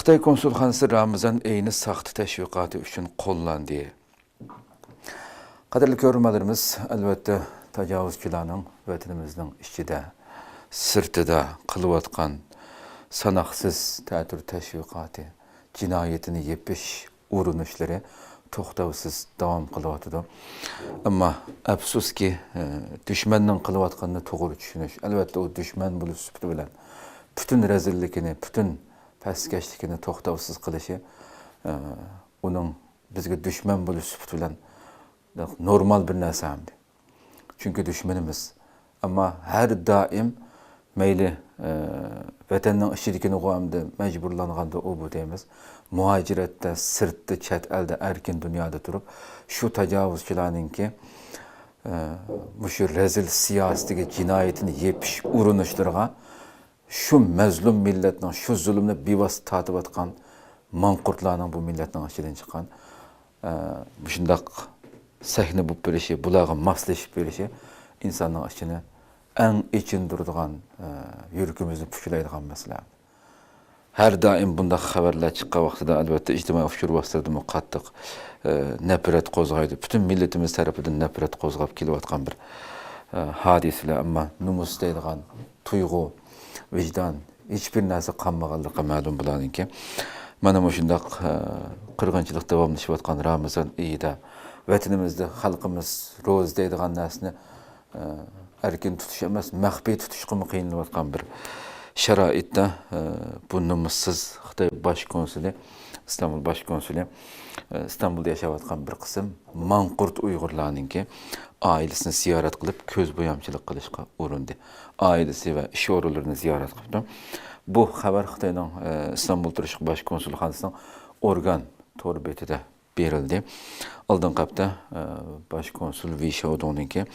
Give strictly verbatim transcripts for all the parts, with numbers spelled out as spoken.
خىتاي كونسۇلخانىسى رامىزان ئېيىنى ساختا تەشۋىقاتى ئۈچۈن قوللاندى. قەدىرلىك كۆرۈرمەنلىرىمىز، ئەلۋەتتە، تاجاۋۇزچىلارنىڭ ۋەتىنىمىزنىڭ ئىچىدە، سىرتىدا قىلىۋاتقان ساناقسىز تەتۈر تەشۋىقاتى، جىنايىتىنى يېپىش ئۇرۇنۇشلىرى توختاۋسىز داۋام قىلىۋاتىدۇ. ئەمما ئەپسۇسكى، ئە، دۈشمەننىڭ قىلىۋاتقىنىنى توغرا چۈشىنىش، ئەلۋەتتە، ئۇ دۈشمەن بولۇش سۈپىتى بىلەن پۈتۈن رەزىللىكىنى، پۈتۈن پەسكەشلىكىنى توختاۋسىز قىلىشى، ئە، ئۇنىڭ بىزگە دۈشمەن بولۇش سۈپىتى بىلەن نورمال بىر نەرسە ئەمدى. چۈنكى دۈشمىنىمىز. ئەمما ھەر دائىم مەيلى، ئە، ۋەتەننىڭ ئىچىدىكىنىغۇ ئەمدى مەجبۇرلانغاندا ئۇ بۇ دەيمىز. مۇھاجىرەتتە، سىرتتا، چەت ئەلدە، ئەركىن دۇنيادا تۇرۇپ، شۇ تاجاۋۇزچىلارنىڭكى، ئە، مۇشۇ رەزىل سىياسىتىگە، جىنايىتىنى يېپىش ئۇرۇنۇشلىرىغا شۇ مەزلۇم مىللەتنىڭ شۇ زۇلۇمنى بىۋاسىتە تارتىۋاتقان ماڭقۇرتلارنىڭ بۇ مىللەتنىڭ ئىچىدىن چىققان، ئە، مۇشۇنداق سەھنە بولۇپ بېرىشى، بۇلارغا ماسلىشىپ بېرىشى ئىنساننىڭ ئىچىنى ئەڭ ئېچىندۇرىدىغان، ئە، يۈرىكىمىزنى پۇچىلايدىغان مەسىلە. ھەر دائىم بۇنداق خەۋەرلەر چىققان ۋاقتىدا، ئەلۋەتتە، ئىجتىمائىي ئۇچۇر ۋاسىتىلىرىدىمۇ قاتتىق، ئە، نەپرەت قوزغايدۇ. پۈتۈن مىللىتىمىز تەرىپىدىن نەپرەت قوزغاپ كېلىۋاتقان بىر، ئە، ھادىسىلەر. ئەمما نومۇس دەيدىغان تۇيغۇ، ۋىجدان، ھېچبىر نەرسە قالمىغانلىقى مەلۇم بۇلارنىڭكى. مانا مۇشۇنداق، ئە، قىرغىنچىلىق داۋاملىشىۋاتقان رامىزان ئېيىدا ۋەتىنىمىزدە خەلقىمىز روزا دەيدىغان نەرسىنى، ئە، ئەركىن تۇتۇش ئەمەس، مەخپىي تۇتۇشقىمۇ قىينىلىۋاتقان بىر شارائىتتا، ئە، بۇ نومۇسسىز خىتاي باش كونسۇلى، ئىستانبۇل باش كونسۇلى، ئە، ئىستانبۇلدا ياشاۋاتقان بىر قىسىم ماڭقۇرت ئۇيغۇرلارنىڭكى ئائىلىسىنى زىيارەت قىلىپ، كۆز بويامچىلىق قىلىشقا ئۇرۇندى. ئائىلىسى ۋە ئىش ئورۇنلىرىنى زىيارەت قىپتۇ. بۇ خەۋەر خىتاينىڭ، ئە، ئىستانبۇل تۇرۇشلۇق باش كونسۇلخانىسىنىڭ ئورگان تور بېتىدە بېرىلدى. ئالدىنقى ھەپتە، ئە، باش كونسۇل ۋېي شياۋدۇڭنىڭكى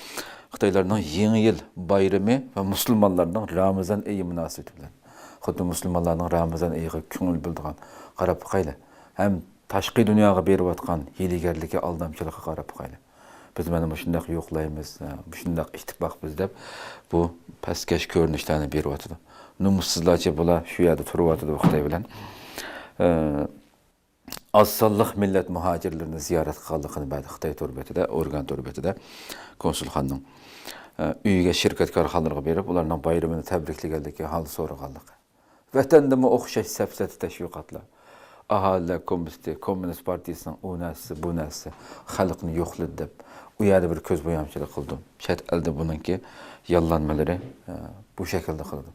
خىتايلارنىڭ يېڭى يىل بايرىمى ۋە مۇسۇلمانلارنىڭ رامىزان ئېيى مۇناسىۋىتى بىلەن، خۇددى مۇسۇلمانلارنىڭ رامىزان ئېيىغا كۆڭۈل بۆلىدىغان، قاراپ باقايلى، ھەم تاشقى دۇنياغا بېرىۋاتقان ھىيلىگەرلىكى، ئالدامچىلىقىغا قاراپ باقايلى. بىز مانا مۇشۇنداق يوقلايمىز، ھە، مۇشۇنداق ئىتتىپاق بىز دەپ، بۇ پەسكەش كۆرۈنۈشلەرنى بېرىۋاتىدۇ. نومۇسسىزلارچە بۇلار شۇ يەردە تۇرۇۋاتىدۇ خىتاي بىلەن. ئە، ئاز سانلىق مىللەت مۇھاجىرلىرىنى زىيارەت قىلغانلىقىنى بەردى خىتاي تور بېتىدە، ئورگان تور بېتىدە، كونسۇلخانىنىڭ، ئە، ئۆيىگە، شىركەت كارخانىلىرىغا بېرىپ، ئۇلارنىڭ بايرىمىنى تەبرىكلىگەنلىكى، ھال سورىغانلىقى. ۋەتەندىمۇ ئوخشاش سەپسەتە تەشۋىقاتلار. ئاھالىلەر كومىتېتى، كوممۇنىست پارتىيىسىنىڭ ئۇ نەرسىسى، بۇ نەرسىسى، خەلقنى يوقلىدى دەپ، ئۇ يەردە بىر كۆز بويامچىلىق قىلىدۇ. چەت ئەلدە بۇنىڭكى ياللانمىلىرى، ئە، بۇ شەكىلدە قىلىدۇ.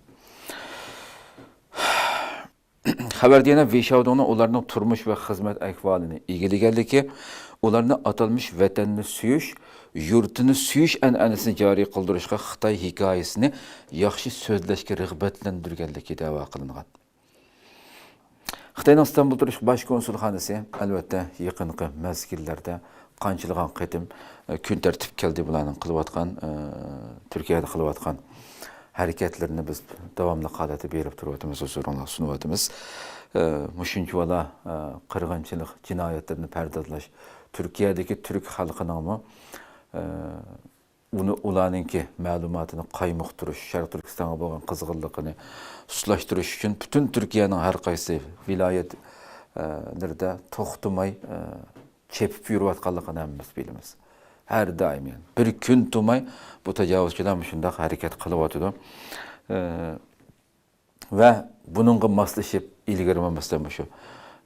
خەۋەردە يەنە ۋېي شياۋدۇڭنىڭ ئۇلارنىڭ تۇرمۇش ۋە خىزمەت ئەھۋالىنى ئىگىلىگەنلىكى، ئۇلارنى ئاتالمىش ۋەتەننى سۆيۈش، يۇرتىنى سۆيۈش ئەنئەنىسىنى جارى قىلدۇرۇشقا خىتاي ھېكايىسىنى ياخشى سۆزلەشكە رىغبەتلەندۈرگەنلىكى دەۋا قىلىنغان. خىتاينىڭ ئىستانبۇلدا تۇرۇشلۇق باش كونسۇلخانىسى، ئەلۋەتتە، يېقىنقى مەزگىللەردە قانچىلىغان قېتىم، ئە، كۈن تەرتىپكە كەلدى بۇلارنىڭ قىلىۋاتقان، ئە، تۈركىيەدە قىلىۋاتقان ھەرىكەتلىرىنى بىز داۋاملىق ھالەتتە بېرىپ تۇرۇۋاتىمىز، ھۇزۇرۇڭلارغا سۇنۇۋاتىمىز. ئە، مۇشۇنچىۋالا، ئە، قىرغىنچىلىق جىنايەتلىرىنى پەردازلاش، تۈركىيەدىكى تۈرك خەلقىنىڭمۇ، ئە، ئۇنى، ئۇلارنىڭكى مەلۇماتىنى قايمۇقتۇرۇش، شەرقىي تۈركىستانغا بولغان قىزغىنلىقىنى سۇسلاشتۇرۇش ئۈچۈن پۈتۈن تۈركىيەنىڭ ھەر قايسى ۋىلايەتلىرىدە توختىماي، ئە، چېپىپ يۈرۈۋاتقانلىقىنى ھەممىمىز بىلىمىز. ھەر دائىم، يەنى، بىر كۈن تۇرماي بۇ تاجاۋۇزچىلار مۇشۇنداق ھەرىكەت قىلىۋاتىدۇ. ئە، ۋە بۇنىڭغا ماسلىشىپ، ئىلگىرىمۇ، مەسىلەن، مۇشۇ،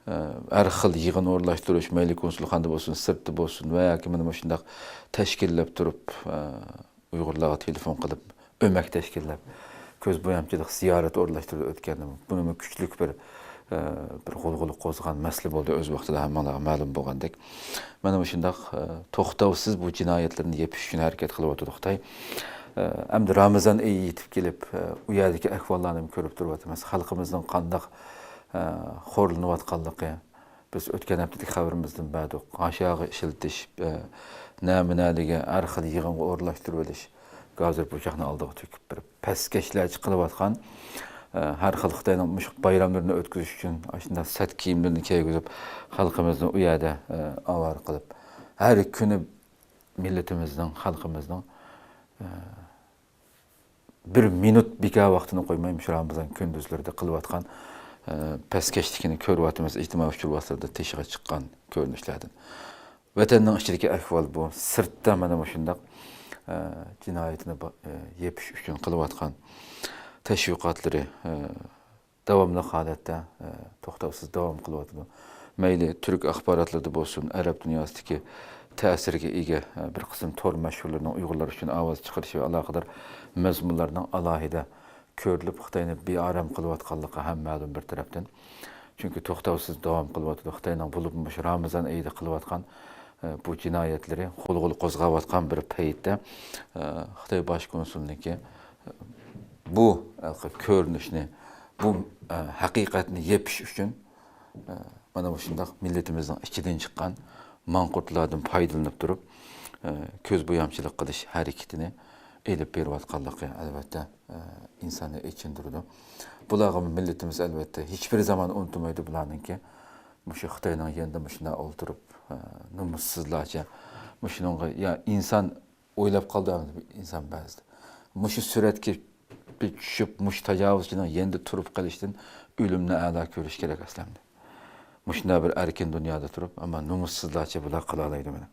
ئە، ھەر خىل يىغىن ئورۇنلاشتۇرۇش، مەيلى كونسۇلخانىدا بولسۇن، سىرتتا بولسۇن ۋە ياكى مانا مۇشۇنداق تەشكىللەپ تۇرۇپ، ئە، ئۇيغۇرلارغا تېلېفون قىلىپ، ئۆمەك تەشكىللەپ، كۆز بويامچىلىق زىيارىتى ئورۇنلاشتۇرۇپ ئۆتكەندىمۇ، بۇنىمۇ كۈچلۈك بىر، ئە، بىر غۇلغۇلا قوزغىغان مەسىلە بولدى، ئۆز ۋاقتىدا ھەممىڭلارغا مەلۇم بولغاندەك. مانا مۇشۇنداق، ئە، توختاۋسىز بۇ جىنايەتلىرىنى يېپىش ئۈچۈن ھەرىكەت قىلىۋاتىدۇ خىتاي. ئە، ئەمدى رامىزان ئېيى يېتىپ كېلىپ، ئە، ئۇ يەردىكى ئەھۋاللارنىمۇ كۆرۈپ تۇرۇۋاتىمىز. خەلقىمىزنىڭ قانداق، ئە، خورلىنىۋاتقانلىقى، بىز ئۆتكەن ھەپتىدىكى خەۋىرىمىزدىن بەردۇق. ئاشۇغا ئىشلىتىش، ئە، نەمە-نەلىگە ھەر خىل يىغىنغا ئورۇنلاشتۇرۇۋېلىش، گازىر بۇ چاقنى ئالدىغا تۆكۈپ بېرىپ، پەسكەشلەرچە قىلىۋاتقان، ئە، ھەر خىل خىتاينىڭ مۇشۇ بايراملىرىنى ئۆتكۈزۈش ئۈچۈن ئاشۇنداق سەت كىيىملىرىنى كىيگۈزۈپ، خەلقىمىزنى ئۇ يەردە، ئە، ئاۋارە قىلىپ، ھەر كۈنى مىللىتىمىزنىڭ، خەلقىمىزنىڭ، ئە، بىر مىنۇت بىكار ۋاقتىنى قويماي، مۇشۇ رامىزان كۈندۈزلىرىدە قىلىۋاتقان، ئە، پەسكەشلىكىنى كۆرۈۋاتىمىز ئىجتىمائىي ئۇچۇر ۋاسىتىلىرىدا تېشىغا چىققان كۆرۈنۈشلەردىن. ۋەتەننىڭ ئىچىدىكى ئەھۋال بۇ. سىرتتا مانا مۇشۇنداق، ئە، جىنايەتنى با-، ئە، يېپىش ئۈچۈن قىلىۋاتقان تەشۋىقاتلىرى، ئە، داۋاملىق ھالەتتە، ئە، توختاۋسىز داۋام قىلىۋاتىدۇ. مەيلى تۈرك ئاخباراتلىرىدا بولسۇن، ئەرەب دۇنياسىدىكى تەسىرگە ئىگە، ئە، بىر قىسىم تور مەشھۇرلىرىنىڭ ئۇيغۇرلار ئۈچۈن ئاۋاز چىقىرىشى ۋە ئالاقىدار مەزمۇنلارنىڭ ئالاھىدە كۆرۈلۈپ، خىتاينى بىئارام قىلىۋاتقانلىقى ھەم مەلۇم بىر تەرەپتىن. چۈنكى توختاۋسىز داۋام قىلىۋاتىدۇ. خىتاينىڭ بولۇپمۇ مۇشۇ رامىزان ئېيىدا قىلىۋاتقان، ئە، بۇ جىنايەتلىرى غۇلغۇلا قوزغاۋاتقان بىر پەيتتە، ئە، خىتاي باش كونسۇلىنىڭكى، ئە، بۇ، ئە، كۆرۈنۈشنى، بۇ، ئە، ھەقىقەتنى يېپىش ئۈچۈن، ئە، مانا مۇشۇنداق مىللىتىمىزنىڭ ئىچىدىن چىققان ماڭقۇرتلاردىن پايدىلىنىپ تۇرۇپ، ئە، كۆز بويامچىلىق قىلىش ھەرىكىتىنى ئېلىپ بېرىۋاتقانلىقى، ئەلۋەتتە، ئە، ئىنساننى ئېچىندۇرىدۇ. بۇلارغا مىللىتىمىز، ئەلۋەتتە، ھېچبىر زامان ئۇنتۇمايدۇ بۇلارنىڭكى. مۇشۇ خىتاينىڭ يېنىدا مۇشۇنداق ئولتۇرۇپ، ئە، نومۇسسىزلارچە مۇشۇنىڭغا، يا ئىنسان ئويلاپ قالدى ئىنسان بەزىدە. مۇشۇ سۈرەتكە بىر چۈشۈپ، مۇشۇ تاجاۋۇزچىنىڭ يېنىدا تۇرۇپ قېلىشتىن ئۆلۈمنى ئەلا كۆرۈش كېرەك ئەسلىمدە. مۇشۇنداق بىر ئەركىن دۇنيادا تۇرۇپ، ئەمما نومۇسسىزلارچە بۇلار قىلالايدۇ مانا.